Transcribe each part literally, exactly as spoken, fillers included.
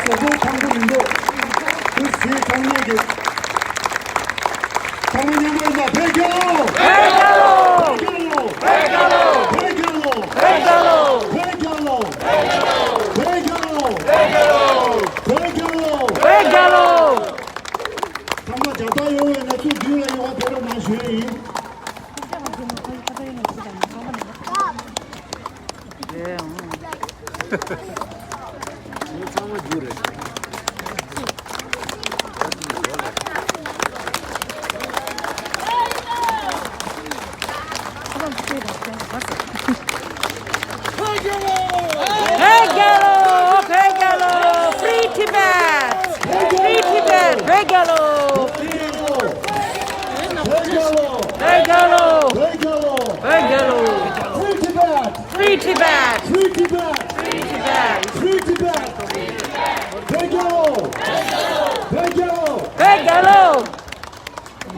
ལོ་ཚང་པོ་མི་འདུག་ཁུ་སི་ཚང་མས་ཀྱི། ཚང་མ་མཉམ་པོ་ཡིན་ན། བོད་རྒྱལ་ལོ། བོད་རྒྱལ་ལོ། བོད་རྒྱལ་ལོ། བོད་རྒྱལ་ལོ། བོད་རྒྱལ་ལོ། བོད་རྒྱལ་ལོ། བོད་རྒྱལ་ལོ། བོད་རྒྱལ་ལོ། བོད་རྒྱལ་ལོ། ཚང་མ་རྒྱབ་སྐྱོར་ཡོང་བའི་ང་ཚོའི་མདུན་ལ་ཡོང་བ་ཕེབས་རོགས་གནང་ཞུ་ཡས་ཡིན། ངས་ཚང་མ་རྒྱུགས་རེད། བོད་རྒྱལ་ལོ། བོད་རྒྱལ་ལོ། Free Tibet! Free Tibet! བོད་རྒྱལ་ལོ། བོད་རྒྱལ་ལོ། བོད་རྒྱལ་ལོ། བོད་རྒྱལ་ལོ། བོད་རྒྱལ་ལོ། Free Tibet! Free Tibet! Free Tibet! Free Tibet! Free Tibet! བོད་རྒྱལ་ལོ། བོད་རྒྱལ་ལོ། བོད་རྒྱལ་ལོ།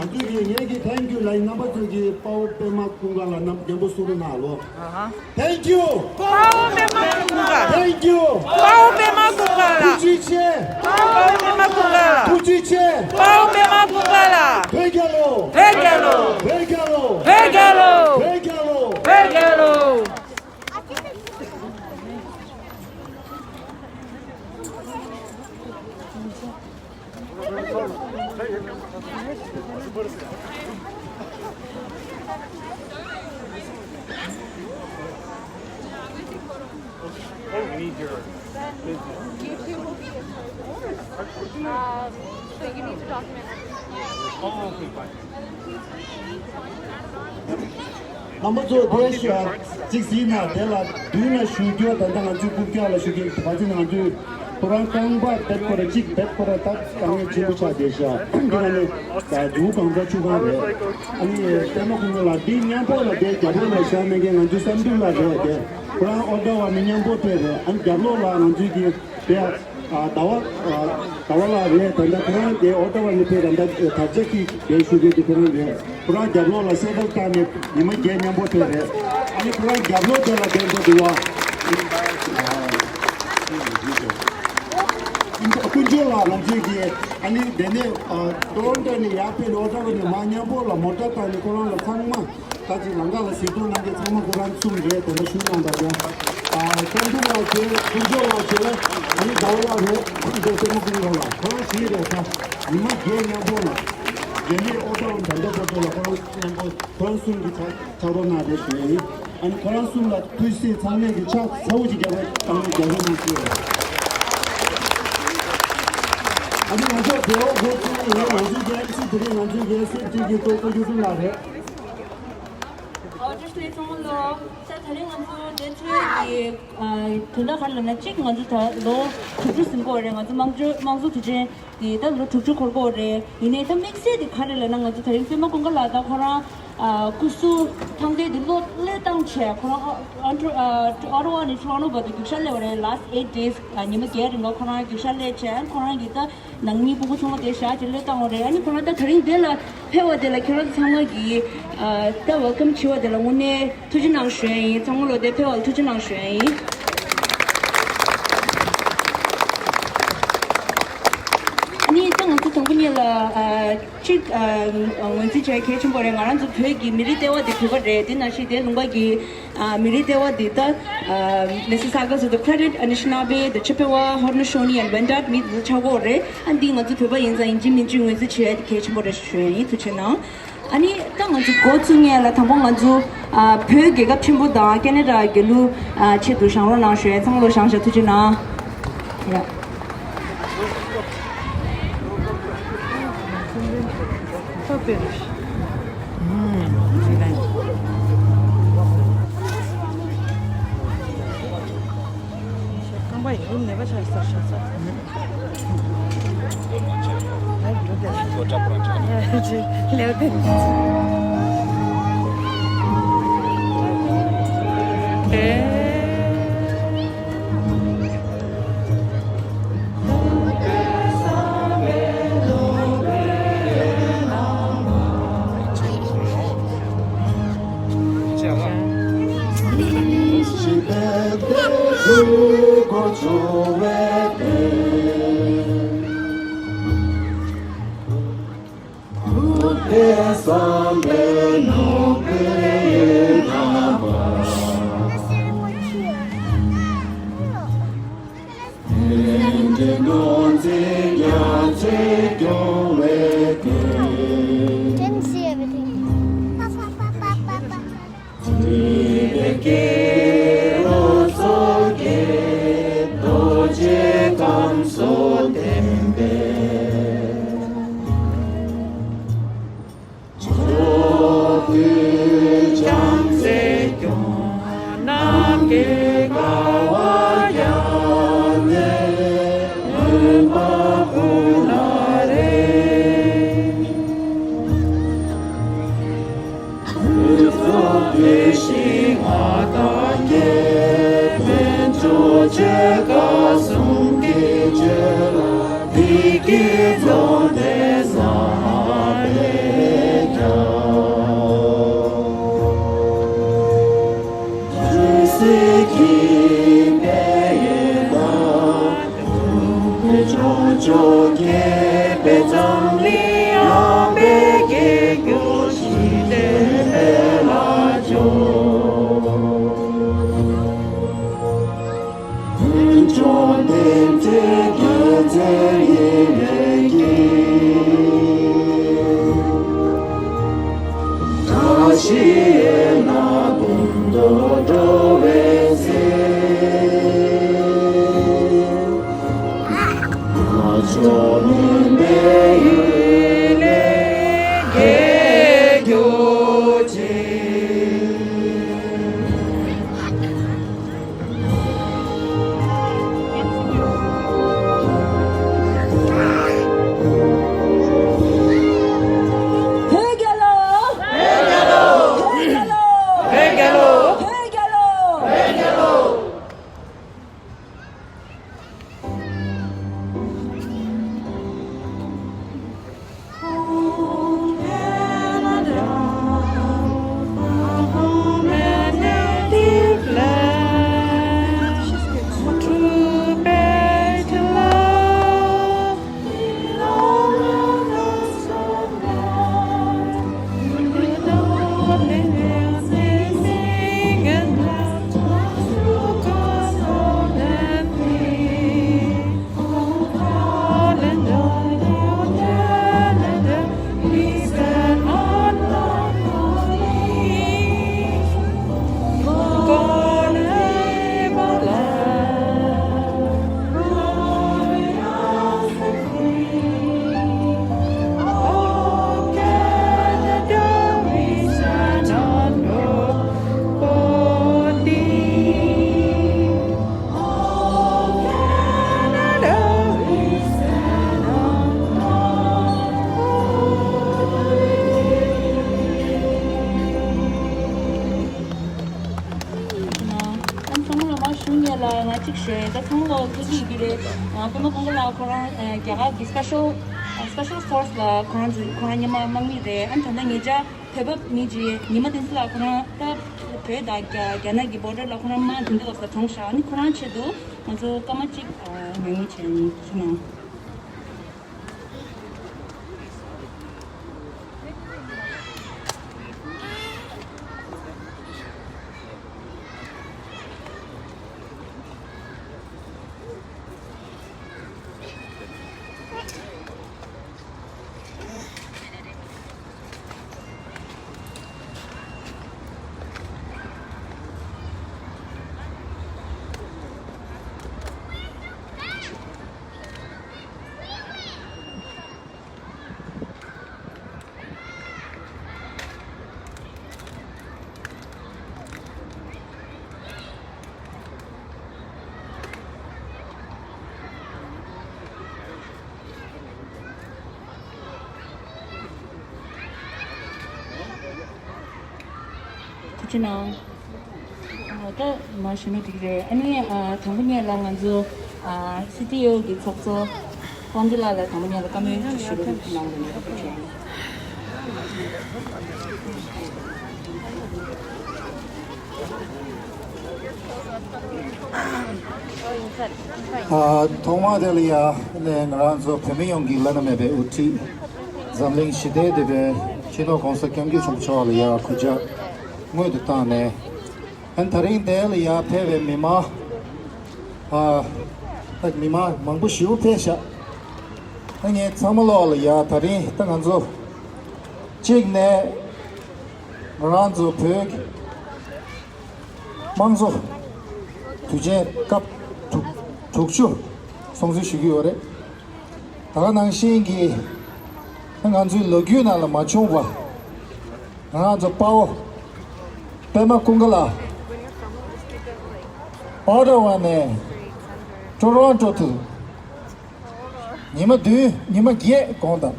ང་ཚོས་ཀྱི་ངེད་ཀྱི་thank you ལ་རྣམ་པ་ཚོས་ཀྱི་དཔའ་བོ་པད་མ་ཀུན་དགའ་ལ་རྣམ་རྒྱལ་པོ་གསུང་རོགས་གནང་ལོ། ཨ་ཧ། Thank you. དཔའ་བོ་པད་མ་ཀུན་དགའ། Thank you. དཔའ་བོ་པད་མ་ཀུན་དགའ་ལ། ཐུགས་རྗེ་ཆེ། དཔའ་བོ་པད་མ་ཀུན་དགའ་ལ། ཐུགས་རྗེ་ཆེ། དཔའ་བོ་པད་མ་ཀུན་དགའ་ལ། བོད་རྒྱལ་ལོ། བོད་རྒྱལ་ལོ། བོད་རྒྱལ་ལོ། བོད་རྒྱལ་ལོ། བོད་རྒྱལ་ལོ། བོད་རྒྱལ་ལོ། Oh, we need your business. You two will be in court. Um, so you need to document everything. Oh, okay, fine. རྣམ་པ་ཚོ་དེ་ཞུ་གཅིག་ཟིན་ན་དེ་ལ་མདུན་ལ་ཞུ་རྒྱུ། ད་ལྟ་ང་ཚོའི་རྐུབ་བཀྱག་ལ་ཞུ་རྒྱུ་བ་ཚེ་ང་ཚོའི་ཁོ་རང་རྐང་པ་བེད་ཁོ་ར་གཅིག་བེད་ཁོ་ར་ད་དཀའ་ངལ་ཆེན་པོ་ཆགས་བསྡད་ཤག་འདི་ལ་ནི་ད་རྒྱུ་གང་ཚ་ཆུ་གང་རེད། ཨ་ནི་ལྟད་མོ་ཁོང་ཚོ་ལ་འདི་མཉམ་པོ་ལ་དེ་རྒྱབ་ལོགས་ལ་བཞག་མེད་མཁན་ང་ཚོའི་བསམ་འགྲུབ་ལ་རེད། དེ་ཁོ་རང་ཨོ་ཏ་བ་ནས་མཉམ་པོ་ཕེབས་རེད། ཨ་ནི་རྒྱབ་ལོགས་ལ་ང་ཚོའི་གི་དེ་ཨ་ཟླ་བ་ཨ་ཟླ་བ་ལགས་རེད། ད་ལྟ་ཁོ་རང་དེ་ཨོ་ཏ་བ་ནས་ཕེབས། ད་ལྟ་དར་ཆ་གི་དེ་ཞུ་མཁན་དེ་ཁོ་རང་རེད། ཁོ་རང་རྒྱབ་ལོགས་ལ་སེ་ཊལ་བཏང་ནས་ཉི་མ་བརྒྱད་མཉམ་པོ་ཕེབས་རེད། ཨ་ནི་ཁོ་རང་རྒྱབ་ལོགས་དེ་ལ་བསྡད་འགྲོ་འདུག་བ། དཀོན་མཆོག་ལགས་ང་ཚོས་ཀྱི་ཨ་ནི་དེ་ནས་ཨ་ཊོ་རོན་ཊོ་ནས་ཡར་ཕེབས་ནས་ཨོ་ཊ་བ་ནས་མར་མཉམ་པོ་ལ་མོ་ཊ་བཏང་ནས་ཁོ་རང་ལ་ཚང་མ། ད་ཅིག་ལམ་ཁ་ལ་གཟིགས་མཐོང་གནང་མཁན་ཚང་མ་ཁོ་རང་གསུམ་རེད། དེ་འདྲ་ཞུ་གནང་དང་། ཨ་བསམ་འགྲུབ་ལགས་བྱས། དཀོན་མཆོག་ལགས་བྱས། ཨ་ནི་ཟླ་བ་ལགས་རེད། དེ་ལྟ་བུ་ཀུན་རོགས་ལ་ཁོ་རང་བཞི་རེད། ད་ཉི་མ་བརྒྱད་མཉམ་པོ་ལ་རྒྱ་མིའི་ཨོ་ཊ་བ་ད་ལྟ་བར་དུ་ལ་ཁོ་རང་མཉམ་པོ་ཁོ་རང་གསུམ་གྱི་ཕྱག་ཕྱག་རོགས་གནང་རེད་ཞུ་ཡ་ཡིན། ཨ་ནི་ཁོ་རང་གསུམ་ལ་ཐུགས་སྲས་ཚང་མས་ཀྱི་ཕྱག་ཚ་བོ་ཅིག་རྒྱབ་རོགས་གནང་། རྒྱབ་རོགས་གནང་ཞུ་ཡ་ཡིན། ཨ་ནི་ང་ཚོ་རྒྱལ་བ་འགོ་བཙུགས་ཡིན། ང་ཚོའི་རྒྱལ་སྲིད་དེ་རིང་ང་ཚོའི་རྒྱལ་སྲིད་ཅིག་གི་ཏོག་ཏོག་ཡུ་ཊུབ་ལ་རེད། ཨོ་ཇོ་ཚང་ལོ། ད་དེ་རིང་ང་ཚོ་དེ་ཚོའི་གི་ཨ་དོན་དག་ག་རེ་ལབ་ན། གཅིག་ང་ཚོ་ད་ལོ་དྲུག་ཅུ་ཟིན་གོ་རེད། ང་ཚོ་དམངས་གཙོ་དམངས་གཙོ་དུས་ཆེན་དེ་ད་ལོ་དྲུག་ཅུ་འཁོར་གོ་རེད། ཡིན་ནའི་ད་དམིགས་བསལ་དེ་ག་རེ་ལབ་ན། ང་ཚོ་དེ་རིང་པད་མ་ཀུན་དགའ་ལགས་ད་ཁོ་རང་ཨ་སྐུ་གཟུགས་ཐང་དེ་དེ་བློས་བློས་བཏང་བྱས་ཁོ་རང་ཨ་ཨ་ཨ་ཨོ་ཊ་ཝ་ནས་ཊོ་རོན་ཊོ་བར་དུ་རྒྱུག་ཤར་སླེབས་པ་རེད། ལཱ་སི་ཊི་ཨེཊ་ཌེ་སི་ཉི་མ་བརྒྱད་རིང་ག་ཁོ་རང་རྒྱུག་ཤར་སླེབས་བྱས། ཁོ་རང་གི་ད་ནང་མི་སྤུ་གུ་ཚང་མ་དེ་ཞག་ཅིག་བློས་བཏང་བ་རེད། ཨ་ནི་ཁོ་རང་ད་དེ་རིང་དེ་ལ་ཕེབས་པ་དེ་ལ་ཁྱེད་རང་ཚོ་ཚང་མ་གིས་ཨ་ད་ཝེལ་ཀམ་བྱས་པ་དེ་ལ་དངོས་གནས་ཐུགས་རྗེ་གནང་ཞུ་ཡ་ཡིན། ཚང་མ་ལོ་དེ་ཕེབས་པ་ལ་ཐུགས་རྗེ་གནང་ཞུ་ཡ་ཡིན། ཨ་ནི་ད་ང་ཚོ་དང་པོ་ཉིད་ལ་ཨ་གཅིག་ཨ་ངོས་འཛིན་བྱས་གལ་ཆེན་པོ་རེད། ང་རང་ཚོ་བོད་ཀྱི་མི་རིགས་ལྟེ་བ་དེ་བོད་པ་རེད། དེ་ནང་བཞིན་དེ་ལུང་པ་གི་ཨ་མི་རིགས་ལྟེ་བ་འདི་ད་ཨ་Mississauga of the Credit, Anishinaabe, the Chippewa, Haudenosaunee and Wendat མི་འདི་ཚོ་ཆགས་ཀྱི་ཡོད་རེད། ཨ་འདི་ང་ཚོ་བོད་པ་ཡིན་ཙང་ཡིན་གཅིག་མིན་གཅིག་ངོས་འཛིན་བྱེད་ཡ་དེ་གལ་ཆེན་པོ་རེད་ཞུ་ཡ་ཡིན། ཐུགས་རྗེ་གནང་། ཨ་ནི་ད་ང་ཚོ་འགོ་བཙུགས་མཁན་ལ་དང་པོ་ང་ཚོ་ཨ་བོད་རྒྱལ་ཁབ་ཆེན་པོ་དང་ཁེ་ན་ཌ་རྒྱལ་གླུ་ཨ་ཆེད་དུ་བཞེངས་རོགས་གནང་ཞུ་ཡ་ཡིན། ཚང་མ་ལོ་བཞེངས་ཤག་ཐུགས་རྗེ་གནང་། ཡ། རྐང་པ་ཡིན་ནས་པ་ཆགས་ས་ཤ་ཚ། ལེའུ་དེ། བསམ་པའི་ནོར་བུའི་ཡུལ་དམ་པ། དེང་འདིར་ནོར་འཛིན་རྒྱ་མཚོས་སྐྱོང་བའི་དུས། Didn't see everything. Papa, papa, papa. བརྩེ་བའི་སྐྱེས་བུ་ཚོགས་ཀྱིས་རྡོ་རྗེ་ཁམས་གསུམ་བསྟན་པའི། མཆོག་ཏུ་བྱམས་བརྩེས་སྐྱོང་། ནམ་མཁའི་ཀ་བ་ཡང་ནས་མུན་པ་ཀུན་ལ་རེག །ཕུན་ཚོགས་བདེ་ཞིང་མངའ་བདག་རྒྱལ། དཔལ་འབྱོར་ཆོས་གོས་གསུམ་གྱི་བཅུད་ལ། བདེ་སྐྱིད་འཛོམས་པའི་བསམ་པས་ཀྱང་། ཆོས་སྲིད་ཀྱི་དཔལ་ཡོན་དང་། ཕུན་སུམ་ཚོགས་པའི་འཛམ་གླིང་། ཡངས་པའི་རྒྱལ་གྱུར་ཞི་བདེའི་དཔལ་ལ་འབྱོར། ཀུན་འབྱུང་བདེ་མཆོག་རྒྱལ་མཚན་ཡིད་བཞིན་གྱི། བཀྲ་ཤིས་ཡན་ལག་ཀུན་ཏུ་འགྲོ་བའི་ཚེ། ཕྱོགས་མུན་པའི་ཡུལ་ལས་རྒྱལ་གྱུར་ཅིག་བོད་རྒྱལ་ལོ། བོད་རྒྱལ་ལོ། བོད་རྒྱལ་ལོ། བོད་རྒྱལ་ལོ། བོད་རྒྱལ་ལོ། ཨ་ནི་ཚང་མ་ལ་མར་ཞུ་ཉེ་ལ་ང་གཅིག་ཞུ་ཡ། ད་ཚང་མ་ལོ་ཐུག་གི་ཡོད་རེད། ཨ་པུ་ནོ་ཀུན་དགའ་ལགས་ཁོ་རང་ཨ་རྒྱ་གར་གྱི་སི་པེ་ཤལ་ཨ་སི་པེ་ཤལ་ཕོར་སི་ལ་ཁོ་རང་ཚོ་ཁོ་རང་སྔོན་མ་དམག་མི་རེད། ཨ་ནི་ད་ལྟ་ཉེ་ཆར་བོད་པ་མི་གཅིག་ཉི་མ་བསྟན་འཛིན་ལགས་ཁོ་རང་ད་བོད་དང་རྒྱ་རྒྱ་ནག་གི་བོར་ཌར་ལ་ཁོ་རང་དམག་དེ་འདྲ་ལོགས་ལ་གྲོངས་ཤག་ཨ་ནི་ཁོ་རང་ཆེད་དུ་ང་ཚོ་སྐར་མ་གཅིག་ཨ་ཉན་ཉན་བྱས་ནས་ཞུ་གནང་། ཐུགས་རྗེ་གནང་། ཨ་ད་མ་ཞུ་ན་འགྲིག་རེད། ཨ་ནི་ཨ་དང་པོ་ཉིད་ལ་ང་ཚོ་ཨ་སི་ཊི་ཨེལ་གི་ཚོགས་གཙོ་ཀོང་ཀི་ལགས་ལ་དང་པོ་ཉིད་ལ་བཀའ་མོལ་ཞུ་རོགས་གནང་རོགས་གནང་། ཨ་ཐོག་མ་དེ་ལ་ཡ་ནས་ང་རང་ཚོ་བོད་མི་ཡོངས་ཀྱི་བླ་ན་མེད་པའི་དབུ་ཁྲིད། འཛམ་གླིང་ཞི་བདེའི་དེད་དཔོན་ སྤྱི་ཚོགས་གོང་ས་སྐྱབས་མགོན་ཆེན་པོ་མཆོག་ལ་ཡ་གུས་ཕྱག་སྔོན་དུ་བཏང་ནས། ཨན་དེ་རིང་དེ་ལ་ཡ་ཕེབས་པའི་མི་མང་། ཨ། ད་མི་མང་མང་པོ་ཞིག་ཕེབས་ཤག་ཨ་ངས་ཚང་མ་ལོག་ལ་ཡ་དེ་རིང་ད་ང་ཚོ་གཅིག་ནས་ང་རང་ཚོ་བོད་ཀྱི་དམངས་གཙོ་དུས་ཆེན་སྐབས་དྲུག་དྲུག་ཅུ་སྲུང་བརྩི་ཞུ་གི་ཡོད་རེད། ད་ག་ནང་བཞིན་གྱི་ང་ཚོའི་ལོ་རྒྱུས་ནང་ལ་མ་བྱུང་བ། ང་རང་ཚོ་དཔའ་བོ་པད་མ་ཀུན་དགའ་ལགས་ཨོ་ཊ་ཝ་ནས་ཊོ་རོན་ཊོ་དུ་ཉི་མ་བདུན་ཉི་མ་བརྒྱད་གོང་དང་།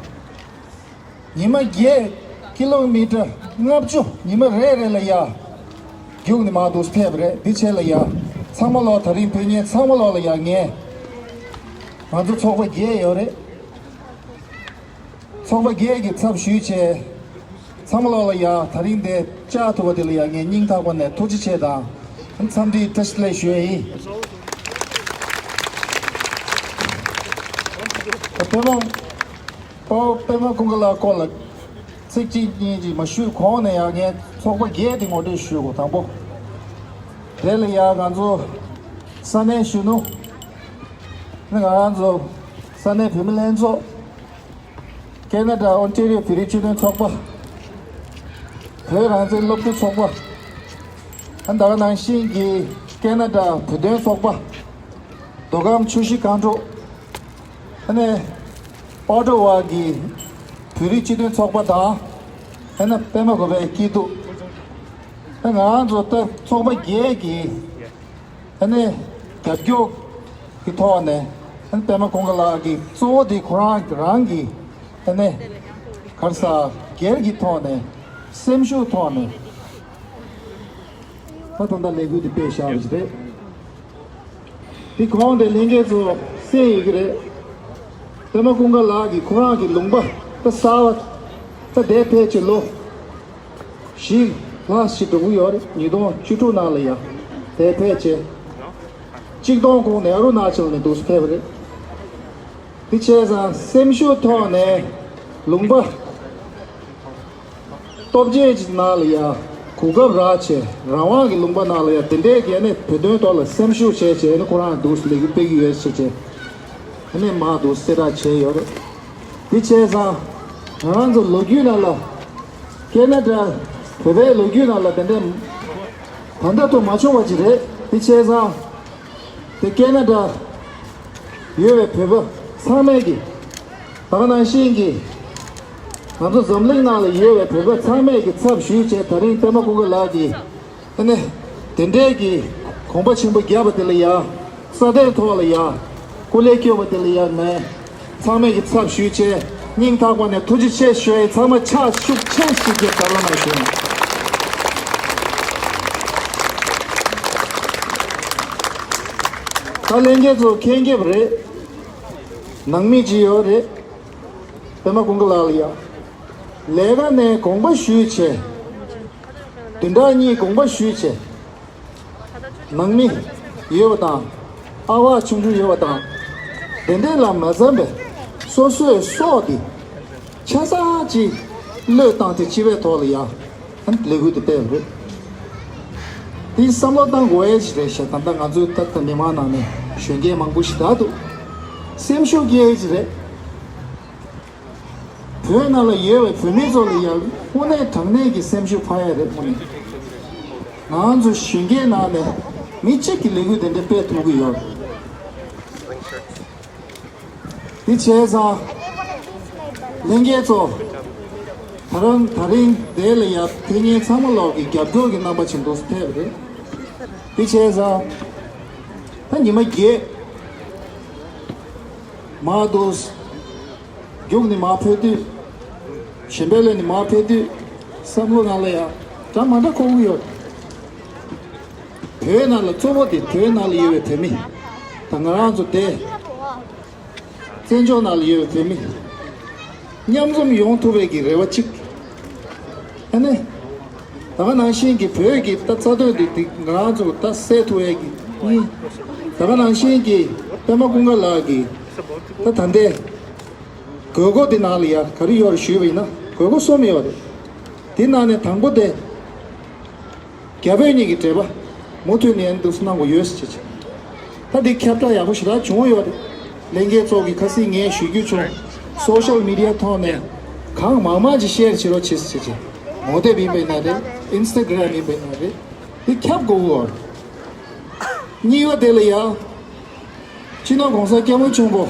ཉི་མ་བརྒྱད་ཀི་ལོ་མི་ཊར་ལྔ་བཅུ་ཉི་མ་རེ་རེ་ལ་ཡ་རྒྱུགས་ནས་མར་འདུག་ཕེབས་པ་རེད། འདི་བྱས་ལ་ཡ་ཚང་མ་ལོག་དེ་རིང་ཕེབས་མཁན་ཚང་མ་ལོག་ལ་ཡ་ངས་ང་ཚོ་ཚོགས་པ་བརྒྱད་ཡོད་རེད། ཚོགས་པ་བརྒྱད་ཀྱི་ཚབ་ཞུས་བྱས་ཚང་མ་ལོག་ལ་ཡ་དེ་རིང་འདིར་བཅར་ཐུབ་པ་དེ་ལ་ཡ་ངས་སྙིང་ཐག་པ་ནས་ཐུགས་རྗེ་ཆེ་དང་འཚམས་འདྲིའི་བཀྲ་ཤིས་བདེ་ལེགས་ཞུ་ཡ་ཡིན། པད་མ། དཔའ་བོ་པད་མ་ཀུན་དགའ་ལགས་སྐོར་ལ་ཚིག་གཅིག་གཉིས་ཅིག་མ་ཞུས་གོང་ནས་ཡང་ངས་ཚོགས་པ་བརྒྱད་དེ་ངོ་སྤྲོད་ཞུ་དགོས། དང་པོ། དེ་ལ་ཡང་ང་ཚོ་ས་གནས་གཞོན་ནུ། ང་རང་ཚོ་ས་གནས་བུད་མེད་ལྷན་ཚོགས། ཀེ་ན་ཌ་ཨོན་ཊེ་རི་ཡོ་བོད་རིགས་སྤྱི་མཐུན་ཚོགས་པ། བོད་རང་བཙན་སློབ་ཕྲུག་ཚོགས་པ། ད་ག་ནང་བཞིན་གྱི་ཀེ་ན་ཌ་བོད་དོན་ཚོགས་པ། མདོ་ཁམས་ཆུ་བཞི་སྒང་དྲུག་ཨ་ནི་ཨོ་ཊ་ཝ་གི་བོད་རིགས་སྤྱི་མཐུན་ཚོགས་པ་དང་། ཨ་ནི་པད་མ་དགོན་པའི་སྐྱིད་སྡུག་ཨ་ང་རང་ཚོ་ད་ཚོགས་པ་བརྒྱད་ཀྱི་ཨ་ནི་རྒྱབ་སྐྱོར་གྱི་ཐོག་ནས། ཨ་ནི་པད་མ་ཀུན་དགའ་ལགས་ཀྱི་གཙོ་བོ་དེ་ཁོ་རང་རང་གི་ཨ་ནི་ག་རེ་ཟེར་སྒེར་གྱི་ཐོག་ནས་སེམས་ཤུགས་ཐོག་ནས་ད་ད་ལྟ་ལས་འགུལ་དེ་སྤེལ་བཞག་པ་ཞིག་རེད། དེ་གོང་དེ་ལྷན་རྒྱས་ཚོ་གསན་ཡོད་ཀྱི་རེད། པད་མ་ཀུན་དགའ་ལགས་ཀྱིས་ཁོ་རང་གི་ལུང་པ་ད་གསར་པ་ད་དེར་ཕེབས་བྱས་ལོ་བཞི་ལྷག་ཞིག་འགྲོ་གི་ཡོད་རེད། ཉིས་སྟོང་བཅུ་དྲུག་ནང་ལ་ཡ་དེར་ཕེབས་བྱས། གཅིག་སྟོང་གོང་ནས་ཨ་རུ་ན་ཅལ་ནས་འདུག་སེ་ཕེབས་པ་རེད། དེ་བྱས་ཙང་སེམས་ཤུགས་ཐོག་ནས་ལུང་པ། སྟོབས་ཆེན་གྱི་ནང་ལ་ཡ་གོ་སྐབས་རག་བྱས་རང་དབང་གི་ལུང་པ་ནང་ལ་ཡ་དེ་འདྲའི་གི་ནི་བོད་དོན་ཐོག་ལ་སེམས་ཤུགས་བྱས་བྱས་ནི་ཁོ་རང་འདུག་ལས་འགུལ་སྤེལ་གྱི་ཡོད་ཟེར་བྱས་ཨ་ནི་མར་འདུག་གསལ་བསྒྲགས་བྱས་ཡོད་རེད། དེ་བྱས་ཙང་ང་རང་ཚོ་ལོ་རྒྱུས་ནང་ལ་ཀེ་ན་ཌ་བོད་པའི་ལོ་རྒྱུས་ནང་ལ་དེ་འདྲའི་ད་ལྟ་ཐོག་མ་བྱུང་བ་ཅིག་རེད། དེ་བྱས་ཙང་། དེ་ཀེ་ན་ཌ་ཡོད་པའི་བོད་པ་ཚང་མས་ཀྱི་ད་ག་ནང་བཞིན་གྱི་ང་ཚོ་འཛམ་གླིང་ནང་ལ་ཡོད་པའི་བོད་པ་ཚང་མས་ཀྱི་ཚབ་ཞུས་བྱས་ད་རིང་པད་མ་ཀུན་དགའ་ལགས་ཀྱིས་ཨ་ནི་དེ་འདྲའི་གི་དགོངས་པ་ཆེན་པོ་བརྒྱབ་པ་དེ་ལ་ཡ་ས་གནས་ཐོག་ལ་ཡ་སྐུ་ལས་བསྐྱོན་པ་དེ་ལ་ཡ་ངས། ཚང་མས་ཀྱི་ཚབ་ཞུས་བྱས་སྙིང་ཐག་པ་ནས་ཐུགས་རྗེ་ཆེ་ཞུ་ཡས། ཚང་མ་ཕྱག་ཤུགས་ཆེ་ཞིག་གིས་རྒྱབ་ལ་གནང་ཞུ། ད་ལྷན་རྒྱས་ཚོ་མཁྱེན་གྱི་རེད། ནང་མི་ཅིག་ཡོད་རེད། པད་མ་ཀུན་དགའ་ལགས་ལ་ཡ་ལས་ཀ་ནས་དགོངས་པ་ཞུས་བྱས། བདུན་ཕྲག་གཉིས་དགོངས་པ་ཞུས་བྱས། ནང་མི་ཡོད་པ་དང་། ཨ་ཝ་ཆུང་ཆུང་ཡོད་པ་དང་། དེ་འདྲས་ལ་མ་འཛེམས་པའི་སོ་སོའི་སྲོག་དེ་ཆ་ཚང་ཅིག་བློས་བཏང་སྟེ་སྤྱི་པའི་ཐོག་ལ་ཡ་ལས་འགུལ་དེ་སྤེལ་བ་རེད། དེ་བསམ་བློ་བཏང་དགོས་ཡས་ཅིག་རེད་ཤག་ད་ལྟ་ང་ཚོའི་ད་ལྟ་མི་མང་ནང་ནས་གཞོན་སྐྱེས་མང་པོ་ཞིག་ད་དུ་སེམས་ཤུགས་སྐྱེ་ཡས་ཅིག་རེད། བོད་ནང་ལ་ཡོད་པའི་བོད་མི་ཚོ་ལ་ཡང་དངོས་གནས་དྲང་གནས་ཀྱི་སེམས་ཤུགས་འཕར་ཡ་རེད། དངོས་གནས་ང་ཚོ་གཞོན་སྐྱེས་ནང་ནས་མི་གཅིག་གིས་ལས་འགུལ་དེ་འདྲ་སྤེལ་ཐུབ་ཀྱི་ཡོད། དེ་བྱས་ཙང་ལྷན་རྒྱས་ཚོ་ད་རང་ད་རིང་དེ་ལ་ཡ་ཕེབས་མཁན་ཚང་མ་ལོག་གི་རྒྱབ་སྐྱོར་གྱི་རྣམ་པ་ཅིག་འདུག་ཕེབས་རེད། དེ་བྱས་ཙང་ད་ཉི་མ་བརྒྱད་མ་འདུག་རྒྱུགས་ནས་མར་ཕེབས་དུས། གཞན་པའི་ལས་ནས་མར་ཕེབས་དུས་བསམ་བློ་ནང་ལ་ཡང་འདྲ་མ་འདྲ་འཁོར་གྱི་ཡོད། བོད་ནང་ལ་གཙོ་བོ་དེ་བོད་ནང་ལ་ཡོད་པའི་བོད་མི་དང་ང་རང་ཚོ་དེ་བཙན་བྱོལ་ནང་ལ་ཡོད་པའི་བོད་མི་མཉམ་འཛོམས་ཡོང་ཐུབ་པའི་གི་རེ་བ་གཅིག་ཨ་ནི། ད་ག་ནང་བཞིན་གྱི་བོད་ཀྱི་ད་རྩ་དོན་འདི་འདི་ང་རང་ཚོ་ད་སེལ་ཐུབ་ཡས་ཀྱི་གཉིས། ད་ག་ནང་བཞིན་གྱི་པད་མ་ཀུན་དགའ་ལགས་ཀྱི་ད་ད་ལྟའི་དགོས་མཁོ་འདི་ནང་ལ་ཡ་ག་རེ་ཡོད་རེད་ཞུས་པ་ཡིན་ན་དགོས་མཁོ་གསུམ་ཡོད་རེད། དེ་ནང་ནས་དང་པོ་དེ། རྒྱ་བོད་གཉིས་ཀྱི་འབྲེལ་བ་མུ་མཐུད་ནས་ཡང་འདུག་སེ་གནང་དགོས་ཡོད་ཟེར་བྱས། ད་འདི་ཁྱབ་བསྒྲགས་ཡག་པོ་ཞེ་དྲག་བྱུང་ཡོད་རེད། ལྷན་རྒྱས་ཚོ་གིས་ཁ་སང་ངས་ཞུ་རྒྱུ་བྱུང་། སོ་ཤལ་མི་ཌི་ཡ་ཐོག་ནས་གང་མང་མང་ཅིག་ཤེར་བྱེད་རོགས་བྱེད་ཟེར་བྱས། ངོ་དེབ་ཡིན་པ་ཡིན་ན་རེད། ཨིན་སི་ཊ་གྷི་རམ་ཡིན་པ་ཡིན་ན་རེད། འདི་ཁྱབ་དགོས་ཀྱི་ཡོད་རེད། གཉིས་པ་དེ་ལ་ཡ། སྤྱི་ནོར་༸གོང་ས་༸སྐྱབས་མགོན་ཆེན་པོ་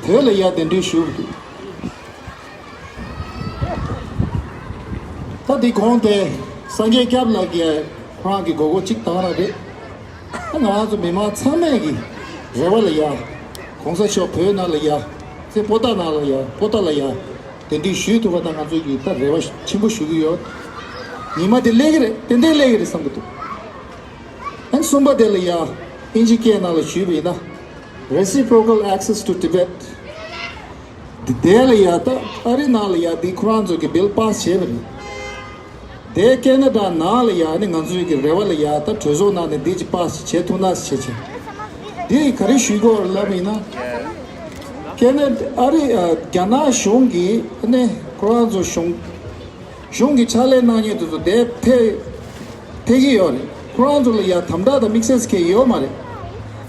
བོད་ལ་ཡ་གདན་འདྲེན་ཞུས་པ་རེད། ད་འདི་གོང་དེ་སངས་རྒྱས་སྐྱབས་ལགས་ཀྱིས་ཁོ་རང་གི་དགོས་མཁོ་གཅིག་བཏང་ར་རེད། ད་ང་རང་ཚོ་མི་མང་ཚང་མས་ཀྱི་རེ་བ་ལ་ཡ། ༸གོང་ས་མཆོག་བོད་ནང་ལ་ཡ། ཚེ་པོ་ཏཱ་ནང་ལ་ཡ། པོ་ཏཱ་ལ་ཡ། གདན་འདྲེན་ཞུས་ཐུབ་པ་ད་ང་ཚོ་གི་ད་རེ་བ་ཆེན་པོ་ཞུ་གི་ཡོད། ཉི་མ་དེ་སླེབས་ཀྱི་རེད། ཏན་ཏན་སླེབས་ཀྱི་རེད་བསམ་གྱི་འདུག་ཨན་གསུམ་པ་དེ་ལ་ཡ། ཨིན་ཇི་སྐད་ནང་ལ་ཞུས་པ་ཡིན་ན། Reciprocal Access to Tibet། འདི་དེ་ལ་ཡ་ད་ཨ་རི་ནང་ལ་ཡ་འདི་ཁོ་རང་ཚོ་གི་བིལ་པཱ་སི་བྱས་པ་རེད། དེ་ཁེ་ན་ཌ་ནང་ལ་ཡ་ནི་ང་ཚོའི་གི་རེ་བ་ལ་ཡ་ད་གྲོས་ཚོགས་ནང་ནས་འདི་ཅིག་པཱ་སི་བྱེད་ཐུབ་ན་ཟེར་བྱས། འདི་ག་རེ་ཞུ་དགོས་རེད་ལབ་པ་ཡིན་ན། ཁེ་ན་ཨ་རི་ཨ་རྒྱ་ནག་གཞུང་གིས་ནི་ཁོ་རང་ཚོ་གཞུང་གཞུང་གི་ཕྱག་ལས་གནང་མཁན་དེ་ཚོ་དེ་ཕེ་ཕེབས་ཀྱི་ཡོད་རེད། ཁོ་རང་ཚོ་ལ་ཡ་དམ་དྲག་དང་དམིགས་བསལ་གང་ཡང་ཡོད་མ་རེད།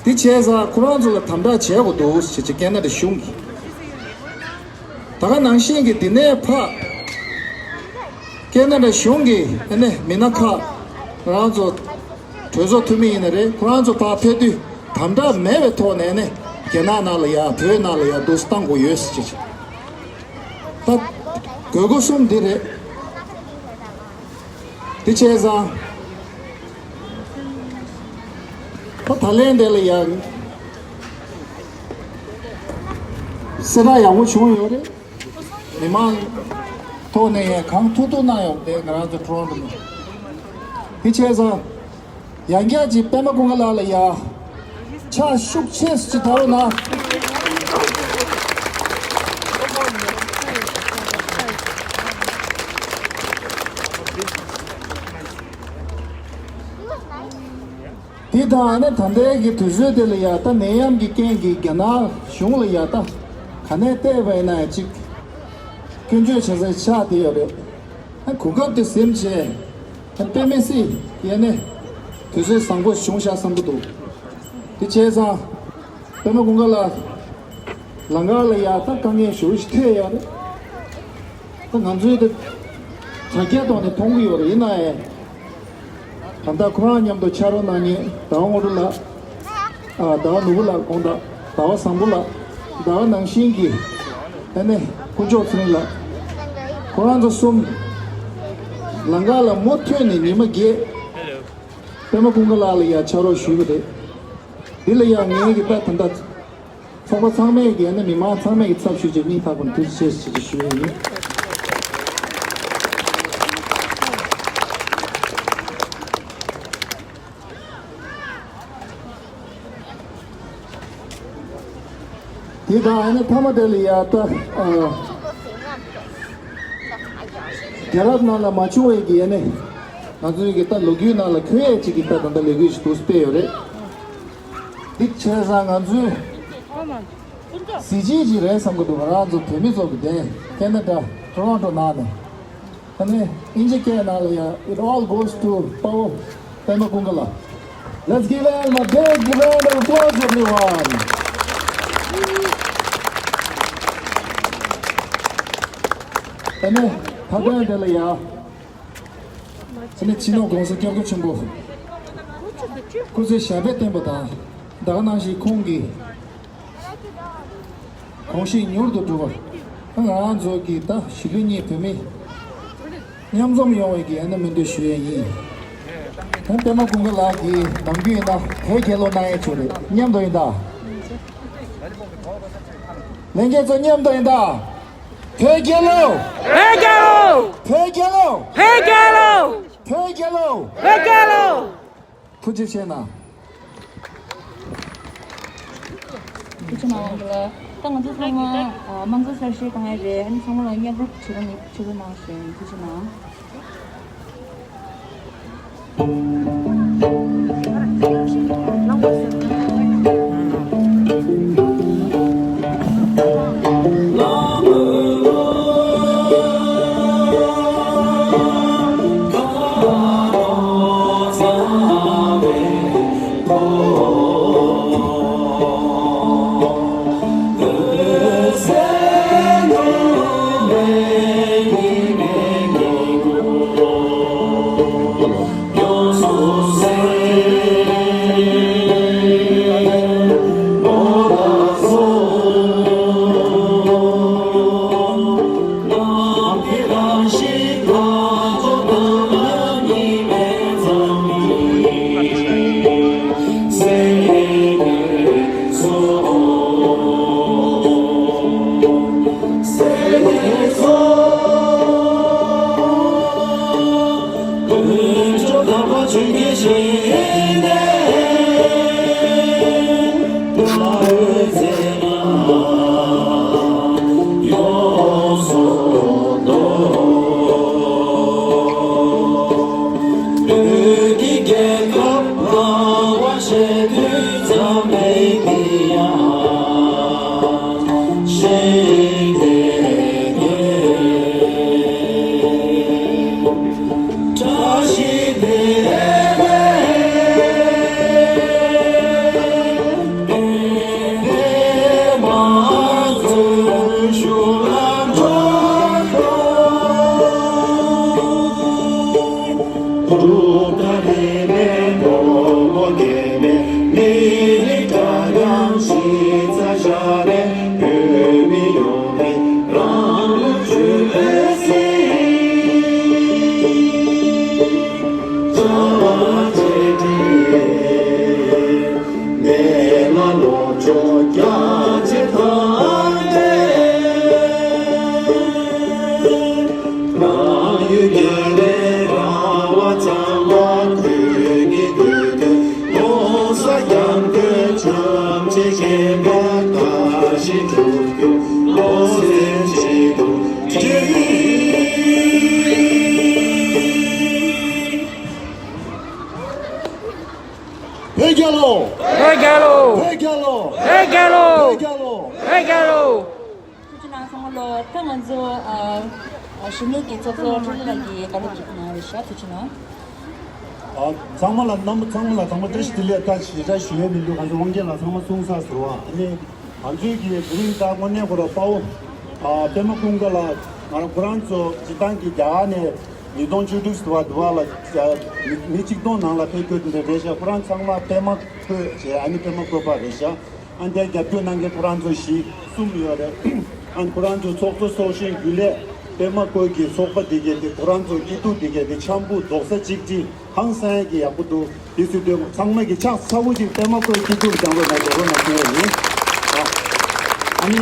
དེ་བྱས་ཙང་ཁོ་རང་ཚོ་ལ་དམ་དྲག་བྱེད་དགོས་འདུག་ཟེར་བྱས་ཁེ་ན་ཌ་གཞུང་གིས། ད་ག་ནང་བཞིན་གྱི་འདི་ནས་ཕར་ཁེ་ན་ཌ་གཞུང་གིས་ཨ་ནི་མི་སྣ་ཁག་ང་རང་ཚོ་གྲོས་ཚོགས་འཐུས་མི་ཡིན་ན་རེད། ཁོ་རང་ཚོ་ཕར་ཕེབས་དུས་དམ་དྲག་མེད་པའི་ཐོག་ནས་ནི་རྒྱ་ནག་ནང་ལ་ཡ་བོད་ནང་ལ་ཡ་འདུག་སེ་བཏང་དགོས་ཡོད་ཟེར་བྱས། ད་དགོས་མཁོ་གསུམ་འདི་རེད། དེ་བྱས་ཙང་ད་ད་ལན་དེ་ལ་ཡང་གསལ་བསྒྲགས་ཡག་པོ་བྱུང་ཡོད་རེད། མི་མང་ཐོག་ནས་ཡང་གང་ཐུབ་ཐུབ་གནང་ཡོད་དེ་ང་རང་ཚོ་ཊོ་རོན་ཊོ་ནས། དེ་བྱས་ཙང་། ཡང་བསྐྱར་ཅིག་པད་མ་ཀུན་དགའ་ལགས་ལ་ཡ། ཕྱག་ཤུགས་ཆེ་ཅིག་བརྡབ་རོགས་གནང་། དེ་དང་ཨ་ནི་ད་ལྟའི་གི་དུས་ཚོད་དེ་ལ་ཡ་ད་ནད་ཡམས་ཀྱི་རྐྱེན་གྱིས་རྒྱ་ནག་གཞུང་ལ་ཡ་ད་ག་ནས་བལྟས་པ་ཡིན་ན་ཡང་ཅིག་སྐྱོན་བརྗོད་བྱེད་ས་ཆགས་བསྡད་ཡོད་རེད། ཨ་གོ་སྐབས་དེ་ཟིན་བྱས། ཨ་དཔེ་མི་སྲིད་ཡ་ནས་དུས་ཚོད་བཟང་པོ་བྱུང་ཤག་བསམ་གྱི་འདུག་དེ་བྱས་ཙང་། པད་མ་ཀུན་དགའ་ལགས། ལམ་ཁ་ལ་ཡ་ད་དཀའ་ངལ་ཞེ་པོ་ཞིག་འཕྲད་ཡོད་རེད། ད་ང་ཚོའི་དེ་དྲ་རྒྱའི་ཐོག་ནས་མཐོང་གི་ཡོད་རེད། ཡིན་ན་ཡང་། ད་ལྟ་ཁོ་རང་མཉམ་དུ་ཕྱག་རོགས་གནང་མཁན་ཟླ་བ་དངོས་གྲུབ་ལགས། ཨ་ཟླ་བ་ནོར་བུ་ལགས། དགོངས་དག་ཟླ་བ་བཟང་པོ་ལགས། ད་ག་ནང་བཞིན་གྱི་ཨ་ནི་དཀོན་མཆོག་ཚེ་རིང་ལགས། ཁོ་རང་ཚོ་གསུམ་ལམ་ཁ་ལ་མུ་མཐུད་ནས་ཉི་མ་བརྒྱད་པད་མ་ཀུན་དགའ་ལགས་ལ་ཡ་ཕྱག་རོགས་ཞུས་པ་རེད། འདི་ལ་ཡ་ངེད་ཀྱི་ད་ད་ལྟ། ཚོགས་པ་ཚང་མས་ཀྱིས་ནི་མི་མང་ཚང་མས་ཀྱི་ཚབ་ཞུས་བྱས་སྙིང་ཐག་པ་ནས་ཐུགས་རྗེ་ཆེ་ཞེས་ཞུ་ཡི་ཡིན། དེ་དང་ཨ་ནི་མཐའ་མ་དེ་ལ་ཡ་ད་ཨ་རྒྱལ་རབས་ནང་ལ་མ་བྱུང་བའི་ཀྱི་ཨ་ནི་ང་ཚོའི་ཀྱི་ད་ལོ་རྒྱུས་ནང་ལ་འཁོད་ཡས་ཅིག་གི་ད་ད་ལྟ་ལས་འགུལ་ཞིག་འདུག་སྤེལ་ཡོད་རེད། འདི་བྱས་ཙང་ང་ཚོའི་གཟི་བརྗིད་ཅིག་རེད་བསམ་གྱི་འདུག་ང་རང་ཚོ་བོད་མི་ཚོ་གི་དེ་ཁེ་ན་ཌ་ཊོ་རོན་ཊོ་ནང་ནས། ཨ་ནི་ཨིན་ཇི་སྐད་ནང་ལ་ཡང་It all goes to དཔའ་བོ་པད་མ་ཀུན་དགའ་ལགས། Let's give him a big round of applause, everyone. ཨ་ནི་ད་ལྟ་དེ་ལ་ཡང་ཨ་ནི་སྤྱི་ནོར་༸གོང་ས་༸སྐྱབས་མགོན་ཆེན་པོ་སྐུ་ཚེ་ཞབས་པད་བརྟན་པ་དང་། ད་ག་ནང་བཞིན་ཁོང་གི་དགོངས་གཞི་མྱུར་དུ་འགྲུབ་པར། ང་རང་ཚོ་གི་ད་གཞིས་ལུས་གཉིས་བོད་མི་མཉམ་འཛོམས་ཡོང་བའི་གི་ཨ་ནི་སྨོན་འདུན་ཞུ་ཡས་ཡིན། ད་པད་མ་ཀུན་དགའ་ལགས་ཀྱིས་ནམ་རྒྱུན་ཡིན་ན་བོད་རྒྱལ་ལོ་གནང་ཡས་བྱུང་རེད། མཉམ་དུ་ཡིན་ད། ལྷན་རྒྱས་ཚོ་མཉམ་དུ་ཡིན་ད། བོད་རྒྱལ་ལོ། བོད་རྒྱལ་ལོ། བོད་རྒྱལ་ལོ། བོད་རྒྱལ་ལོ། བོད་རྒྱལ་ལོ། བོད་རྒྱལ་ལོ། ཐུགས་རྗེ་ཆེ་གནང་། ཐུགས་རྗེ་གནང་། ད་ང་ཚོ་ཚང་མ་དམངས་གཙོ་གསལ་བཤད་བཏང་ཡ་རེད། ཨ་ནི་ཚང་མ་ལ་མཉམ་རུབ་བྱེད་རོགས་གནང་ཞུ་ཡིན། ཐུགས་རྗེ་གནང་། བོད་རྒྱལ་ལོ། བོད་རྒྱལ་ལོ། བོད་རྒྱལ་ལོ། བོད་རྒྱལ་ལོ། བོད་རྒྱལ་ལོ། བོད་རྒྱལ་ལོ། བོད་རྒྱལ་ལོ། ཐུགས་རྗེ་གནང་། ཚང་མ་ལོ། ད་ང་ཚོ་ཨ་ཨ་གཞོན་ནུ་གི་ཚོགས་གཙོ་ཀྲུའུ་ལི་ལགས་ཀྱིས་བཀའ་སློབ་ཅིག་གནང་རེད་ཤག་ཐུགས་རྗེ་གནང་། ཨ་ཚང་མ་ལ་རྣམ་ཚང་མ་ལ་དང་པོ་བཀྲ་ཤིས་བདེ་ལེགས། ད་ཞེ་དྲག་ཞུ་ཡས་མི་འདུག་ང་ཚོ་དབང་རྒྱལ་ལགས་ཚང་མ་གསུངས་ཚར་ཟེར་བ། ཨ་ནི་ང་ཚོའི་གི་དེ་རིང་ད་དངོས་གནས་ཁོ་ར་དཔའ་བོ་ཨ་པད་མ་ཀུན་དགའ་ལགས། ང་རང་ཁོ་རང་ཚོ་སྤྱིར་བཏང་གི་རྒྱ་གར་ནས་ཉིས་སྟོང་བཅུ་དྲུག་ཟེར་བ་འདི་བ་ལ་ཨ་མི་མི་གཅིག་སྟོང་ནང་ལ་ཕེབས་རྒྱུ་དེ་འདྲ་རེད་ཤག་ཁོ་རང་ཚང་མ་པད་མ་བཀོད་བྱས། ཨ་ནི་པད་མ་བཀོད་པ་རེད་ཤག་ཨ་འདིར་རྒྱབ་སྐྱོར་གནང་མཁན་ཁོ་རང་ཚོ་བཞི་གསུམ་ཡོད་རེད། ཨ་ཁོ་རང་ཚོ་ཚོགས་གཙོ་ཚོགས་གཞོན་རྒྱུན་ལས་པད་མ་བཀོད་ཀྱི་ཚོགས་པ་འདི་གས་དེ་ཁོ་རང་ཚོ་སྐྱིད་སྡུག་འདི་གས་དེ་འཆམ་པོ་རྡོག་རྩ་གཅིག་སྒྲིལ་ཧང་སང་གི་ཡག་པོ་འདུག་དེ་སྲིད་དུ་ཚང་མ་གི་ཕྱག་ཚ་བོ་ཅིག་པད་མ་བཀོད་སྐྱིད་སྡུག་བྱང་རོགས་གནང་རྒྱབ་རོགས་གནང་ཞུ་ཡ་ཡིན། ཨ་ནི་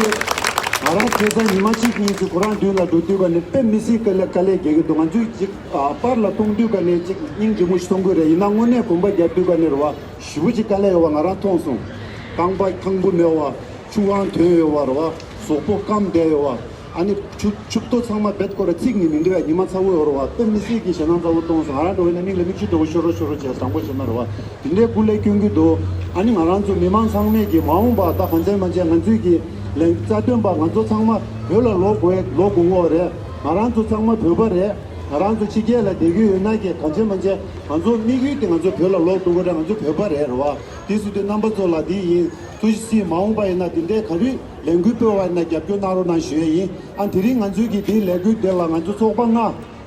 ང་རང་ཁ་སང་ཉི་མ་གཅིག་གཉིས་ཙམ་ཁོ་རང་མདུན་ལ་འགྲོ་དུས་ག་ནས་དཔེ་མི་སྲིད་དཀའ་ལས་དཀའ་ལས་རྒྱག་གི་འདུག་ང་ཚོས་ཅིག་ཨ་པར་ལ་མཐོང་དུས་ག་ནས་ཅིག་སྙིང་རྗེ་མོ་ཞིག་མཐོང་གི་རེད། ཡིན་ན་དངོས་གནས་གོམ་པ་རྒྱབ་དུས་ག་ནས་རེད་བ། ཞེ་པོ་ཅིག་དཀའ་ལས་ཡོད་པ་ང་རང་མཐོང་སོང་། རྐང་པ་ཐང་པོ་མེད་པ། ཆུ་དབང་ཐོན་ཡོད་པ་རེད་བ། གཟུགས་པོ་སྐམ་བསྡད་ཡོད་པ། ཨ་ནི་ཕྱུ་ཕྱུ་པ་ཚང་མ་རྦད་ཁོ་ར་ཚིག་ནི་མི་འདུག་ཡ། ཉི་མ་ཚ་བོ་ཡོད་རེད་བ། དཔེ་མི་སྲིད་ཀྱི་ཞེད་སྣང་ཚ་བོ་གཏོང་སོང་། ང་རང་འགྲོ་བའི་ན་མིག་ལ་མིག་ཆུ་འགྲོ་བོ་ཤོར་རོ་ཤོར་རོ་བྱས་དྲང་པོ་བཤད་ན་རེད་བ། དེ་འདྲའི་སྐུ་ལས་སྐྱོན་གྱི་འདུག་ཨ་ནི་ང་རང་ཚོ་མི་མང་ཚང་མས་ཀྱི་མ་འོངས་པ་ད་གང་བྱས་མ་བྱས་ང་ཚོའི་གི་ལས་རྩ་དོན་པ་ང་ཚོ་ཚང་མ་བོད་ལ་ལོག་དགོས་ལོག་དགོས་ངོ་རེད། ང་རང་ཚོ་ཚང་མ་བོད་པ་རེད། ང་རང་ཚོ་ཕྱི་རྒྱལ་ལ་བསྡད་ཀྱི་ཡོད་ན་ཀྱི་གང་བྱས་མ་བྱས་ང་ཚོ་དམིགས་ཡུལ་དེ་ང་ཚོ་བོད་ལ་ལོག་འགྲོ་དགོས་རེད། ང་ཚོ་བོད་པ་རེད་རེད་བ། དེ་སྲིད་དུ་རྣམ་པ་ཚོ་ལ་འདི་ཡིན། ཐུགས་རྗེ་གཟིགས། མ་འོངས་པ་ཡིན་ན་དེ་འདྲའི་ག་རེ་ལས་འགུལ་སྤེལ་བ་ཡིན་ན་རྒྱབ་སྐྱོར་གནང་རོགས་གནང་ཞུ་ཡས་ཡིན། ཨ་དེ་རིང་ང་ཚོའི་གི་དེའི་ལས་འགུལ་དེ་ལ་ང་ཚོ་ཚོགས་པ་ལྔ།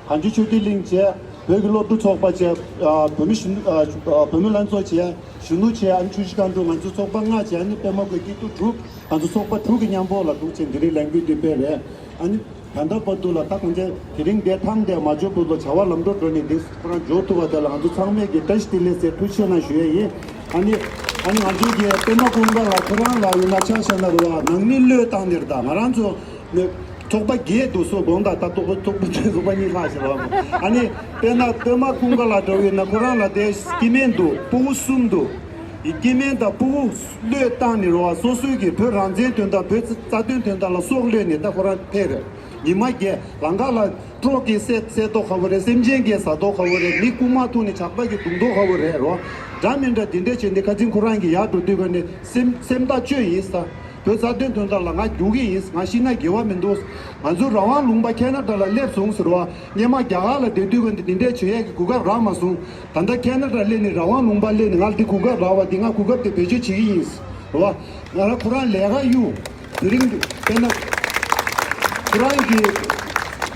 གངས་ཅན་ཆོས་བརྒྱུད་གླིང་བྱས། བོད་ཀྱི་སློབ་ཕྲུག་ཚོགས་པ་བྱས། ཨ་བོད་མི་གཞོན་ཨ་བོད་མི་ལྷན་ཚོགས་བྱས། གཞོན་ནུ་བྱས། ཨ་ནི་ཆུ་བཞི་སྒང་དྲུག་ང་ཚོ་ཚོགས་པ་ལྔ་བྱས། ཨ་ནི་པད་མ་བཀོད་སྐྱིད་སྡུག་དྲུག་ང་ཚོ་ཚོགས་པ་དྲུག་གི་མཉམ་པོ་ལ་འདུག་བྱས་འདི་རིང་ལས་འགུལ་འདི་སྤེལ་རེད། ཨ་ནི་ད་ལྟ་བར་དུ་ལ་ད་གང་ཅི་དེ་རིང་འདིར་ཐང་དེ་མ་འབྱོར་བར་དུ་ལ་བྱ་བ་ལམ་འགྲོ་འགྲོ་ནས་འདི་ཁོ་རང་འབྱོར་ཐུབ་པ་དེ་ལ་ང་ཚོ་ཚང་མས་ཀྱི་བཀྲ་ཤིས་བདེ་ལེགས་ཟེར་ཐུགས་རྗེ་གནང་ཞུ་ཡས་ཡིན། ཨ་ནི་ཨ་ནི་ང་ཚོའི་གི་པད་མ་ཀུན་དགའ་ལགས་ཁོ་རང་ལ་ཡིན་ན་ཆ་བཞག་ན་རེད་བ། ནང་མི་བློས་བཏང་ནས་རེད། ད་ང་རང་ཚོ་ནི་ཚོགས་པ་བརྒྱད་འདུག་སོ་དགོངས་དག་ད་ཚོགས་པ་ཚོགས་པ་ཚོགས་པ་གཉིས་ལྷག་ཞིག་རེད་བ། ཨ་ནི་དཔེར་ན་པད་མ་ཀུན་དགའ་ལགས་འདྲ་བོ་ཡིན་ན་ཁོ་རང་ལ་དེ་སྐྱེ་དམན་འདུག་སྤུ་གུ་གསུམ་འདུག་སྐྱེ་དམན་དང་སྤུ་གུ་བློས་བཏང་ནས་རེད་བ། སོ་སོའི་གི་བོད་རང་བཙན་དོན་དག་བོད་རྩ་དོན་དོན་དག་ལ་སྲོག་བློས་ནས་ད་ཁོ་རང་ཕེབས་རེད། ཉི་མ་བརྒྱད་ལམ་ཁ་ལ་སྤྲོ་གི་བསད་བསད་མདོག་ཁ་བོ་རེད། སེམས་ཅན་གྱི་ཟ་མདོག་ཁ་བོ་རེད། མི་རྐུ་མ་ཐུག་ནས་ཇག་པ་གི་རྡུང་མདོག་ཁ་བོ་རེད་རོ། འདྲ་མི་འདྲ་འདི་འདྲས་བྱས་ནས་ཁ་ཚིག་ཁོ་རང་གི་ཡར་འགྲོ་དུས་ག་ནས་སེམས་སེམས་ཐག་གཅོད་ཡིན་ས། བོད་རྩ་དོན་དོན་དག་ལ་ང་རྒྱུག་གི་ཡིན། ང་ཤི་ན་འགྱུར་བ་མི་འདུག་ང་ཚོ་རང་དབང་ལུང་པ་ཁེ་ན་ཌ་ལ་སླེབས་སོང་ཟེར་བ། སྔོན་མ་རྒྱ་གར་ལ་བསྡད་དུས་ག་ནས་འདི་འདྲས་བྱེད་ཡས་ཀྱི་གོ་སྐབས་རག་མ་སོང་། ད་ལྟ་ཁེ་ན་ཌ་སླེབས་ནས་རང་དབང་ལུང་པ་སླེབས་ནས་ང་ལ་འདི་གོ་སྐབས་རག་པ་འདི་ང་གོ་སྐབས་དེ་བེད་སྤྱོད་བྱེད་ཀྱི་ཡིན་ཟེར་བ། ང་རང་ཁོ་རང་ལས་ཀ་གཡུག་དེ་རིང་དཔེར་ན། ཁོ་རང་གིས་